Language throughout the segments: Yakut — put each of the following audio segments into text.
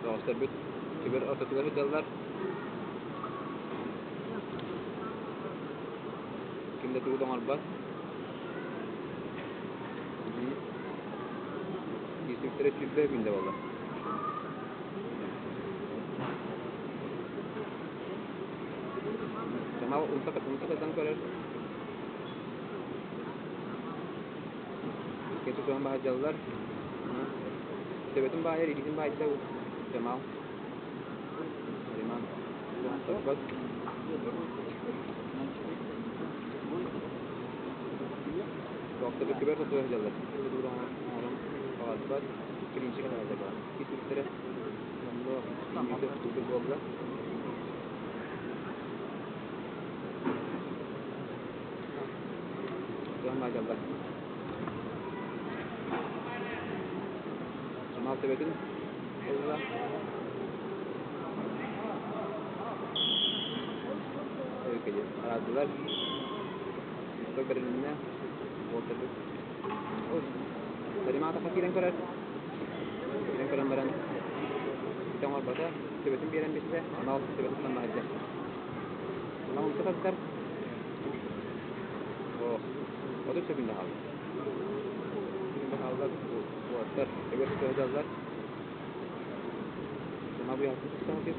Бөҕөстөрбүт түбэр ортотугар сылдьаллар. Ким да тугу да оҥорбот. Киирсибиттэрэ 20 күндэ буолла. Джамал умса, умса тардан көрөр. Икки тутуһан баһадьаллар. Төбөтүн баайар, илиитин баайда Джамал. Нариман. Туппат. Туохта күбэр тутуһа сылдьаллар. Оҥорон баҕарбат. Клинчик баар. Киирсибиттэрэ. Онно мүнүүтэ буолла. Туох маадьаллар. Самал төбөтүн ылла. Араардылар. Үскө бэрилиннэ. Уолтарбыт. Таримаата киирэн көрөр. Киирэн көрөн баран ити оҥорбото. Төбөтүн биэрэн бистэ. Самал төбөтүн тутан баһыйда. Самал умса тардар. 30 секунда хаалла. Секунда хаалла. Уолаттар эбэр сылдьаллар. Сама быйаатын тустаатыр.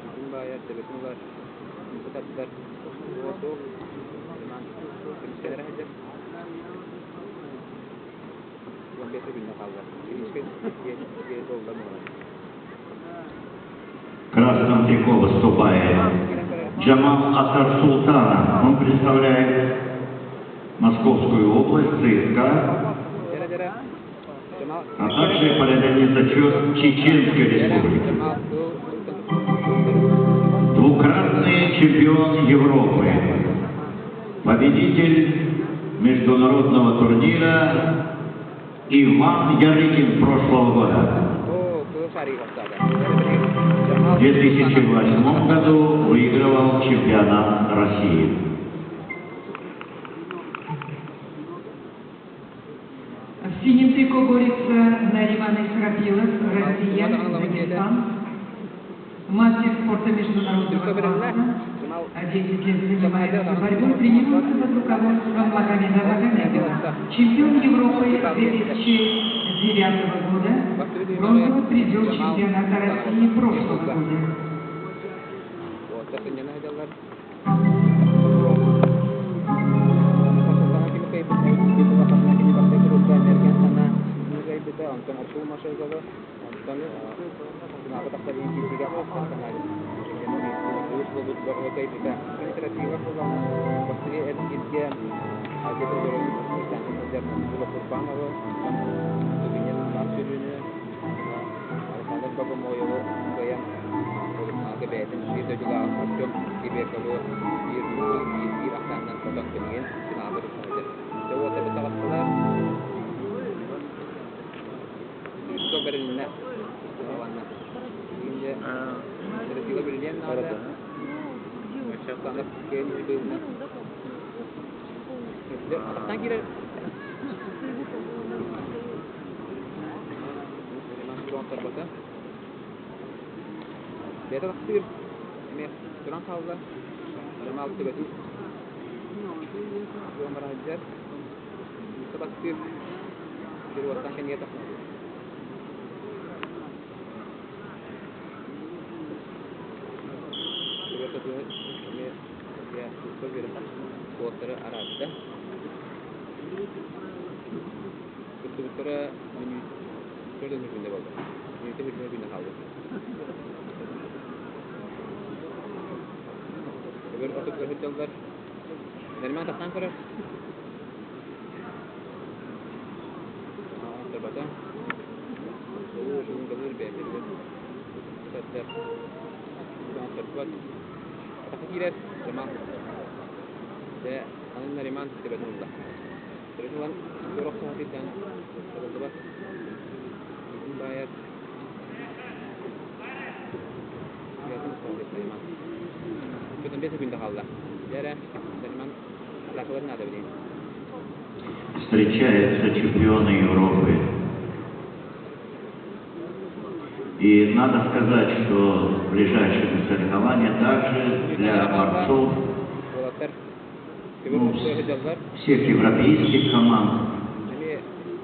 Бүтүн баайар, төбөтүн ылар, умса тардар. Суох. Роман көмүскэлэрэ сылдьар. 15 секунда хаалла. Клиническэй диэн буолар. В красном трико выступает Джамал Атар Султанов. Он представляет Московскую область, ЦСКА, а также параллельный зачет Чеченской Республики. Двукратный чемпион Европы, победитель международного турнира Иван Ярыгин прошлого года. В 2008 году выигрывал чемпионат России. В синем трико борется Нариман Исрапилов, Россия, Дагестан. Мастер спорта международного класса. 10 лет занимается борьбой, тренируется под руководством Магомеда Магомедова. Чемпион Европы 2009 года, бронзовый призер чемпионата России прошлого года. Онтон финалга тахсар киирсиигэ кыайбыта. Бастакы эргииргэ Азия призерын сылдьар Тула Курбановы, Тувинец Иван Сүрүнү, Александр Богомоеву кыайан полуфиналга бэйэтин биир дойдулааҕын Артем Кибековы 1-0, 1-1 ахсаанынан хотон билигин финалга тахсан сылдьар. Дьэ уолаттарбыт таҕыстылар. Үскө бэрилиннэ. Уонна инде Россияга бирилиэн наада. Александр киэн быылына. Атахтан киирэр. Торбата. Бэйэтэ тахсыыр. Эмиэ туран хаалла. Ромал төбөтүн бараһыдьар. Табахтыыр сир-уоттан кэннигэр тахсан эмиэ туспа үөрэх уоттары араарда. Кыттыбыттара мүнүүтэ күнэ буолла. Мүнүүтэ хүрдүнэ күнэ хаалла. Өбөр ортотугар сылдьаллар. Нормально тахсан көрөр. Оҥорторбото. Ылыыр бэйэтигэр сардар. Оҥорторбот. Атака киирэр. Жамал. Дьэ, аны Нариман төбөтүн ылла. Төбөтүн ылан туора охсуһа сылдьан табыллыбат. Илиитин баайар. Бэйэтин устан Нариман. Чотон 5 секунда хаалла. Дьэ эрэ, Нариман атаакалар наада билигин. Встречаются чемпионы Европы. И надо сказать, что ближайшие соревнования также для борцов, ну, всех европейских команд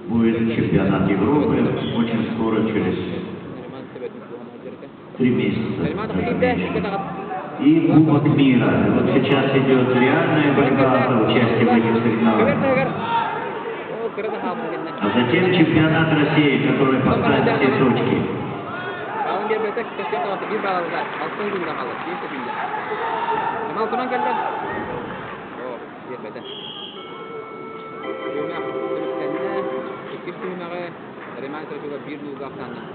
будет чемпионат Европы очень скоро, через 3 месяца, даже меньше. И Кубок мира. Вот сейчас идет реальная борьба за участие в этих соревнованиях. А затем чемпионат России, который поставит все точки. Балын бербетек кеске таласы бир балалар. Алтын күндө калды. Бир секунда. Жамал туран келди. О, бербети. Түһүмэх түмүктэннэ. Иккис түһүмэҕи Риман Трочуга биир нуулга ахсаанынан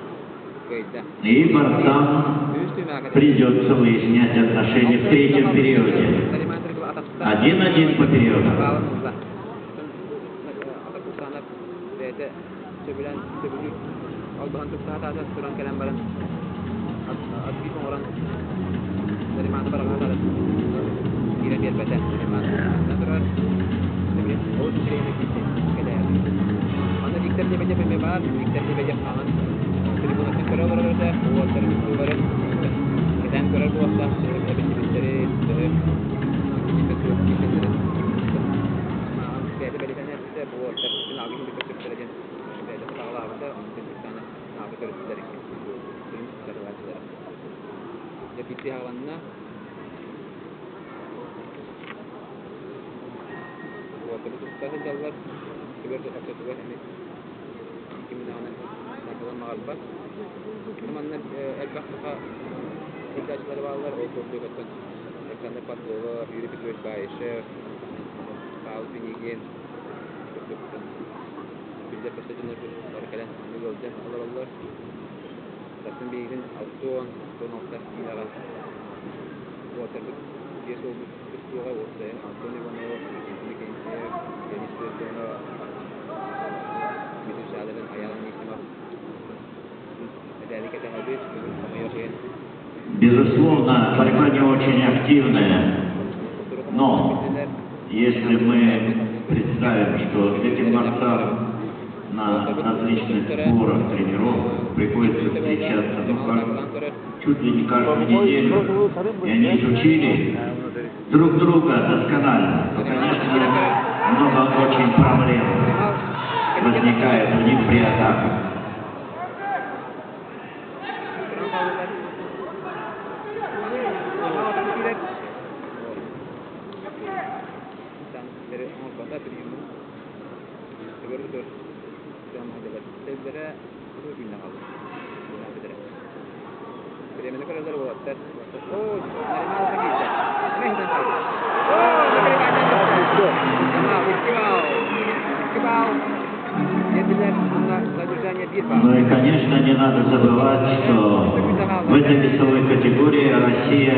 кыайда. И борцам Үһүс түһүмэҕи придется выяснять отношения в третьем периоде. 1-1 по периоду. Балын ылла. Атакусанов бэйэтэ сөбүлээн сөбүлүүр албаһын тупсаһа туран кэлэн баран отбив оҥорон Нариманы бараҕа киирэн биэрбэтэ. Нариман турар. Ол үчүгэйин киирдэ. Кэлээр. Аны Виктор Лебедев эмиэ баар. Виктор Лебедев хаҥан трибунаттан көрө олорор этэ. Уолаттарын тустууларын кэтээн көрөр буолуохтаах. Эбиллибиттэри, төһө киирсэллэрин бэйэтэ бэлиэтээн эппитэ. Бу уолаттар финалга киирбит көрсүбүттэрэ диэн бэйэтэ саҕалаабыта. Онтон Викторны финалга көрүстүлэр икки сүрүн сарылааччылара. Дьэ киирсии хааланна. Уолаттары тутта сылдьаллар. Түгэр оччотугар эмиэ ким даҕаны саргылан баҕарбат. Манна элбэх саха сылдьааччылара бааллар. Ол курдук оттон Александр Подлова, Юрий Петрович Баишев, Павел Пинигин курдук биллэр көстө дьоннор бары кэлэн маннык ыалдьан олороллор. Сарсын биһигин 60, 66 киилэҕэ уолаттарбыт биэс уолбут тустууга уопсайа Антон Иванов, Иннокентий Иннокентьев, Денис Спиридонов, Дмитрий Шадрин, Аян Анисимов мэтээли кэтэһэбит. Бүгүн хомойуох иһин Безусловно, борьба не очень активная, но если мы представим, что этим борцам на различных сборах, тренировках приходится встречаться, ну, как, чуть ли не каждую неделю, и они изучили друг друга досконально, то, конечно, много очень проблем возникает у них при атаках. Туран хааллылар. Жамал киирэр. Ситэри оҥорбото приему. Төгөр төр Тэбилэрэ күннэ хаалла. Бириэмэни көрөллөр уолаттар. Оо, Нариман киирдэ. Эмэ иһитэн хаалла. Оо, Жамал, икки балл. 2 балл. Биэрдилэр уонна задержание 1 балл. Ну и, конечно, не надо забывать, что в этой весовой категории Россия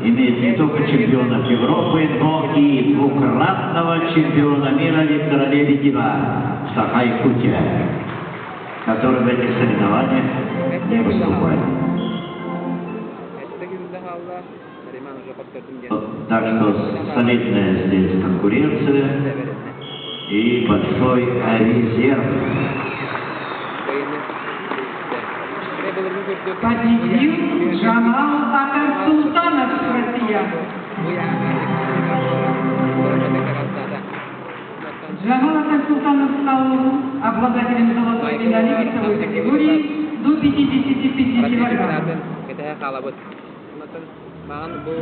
имеет не только чемпионов Европы, но и двукратного чемпиона мира Виктора Лебедева, Саха-Якутия, который в этих соревнованиях не выступает. Сэттэ күүрдэ хаалла. Нариман уже хоттордум диэн. Так что солидная здесь конкуренция и большой резерв. Кыайыыны Победил Джамал Атасултанов, Россия. Джамал Атасултанов стал обладателем золотой медали весовой категории до 55 Россия килограмм. чемпионатын кэтэһэ хаалабыт. Онтон маҕан бу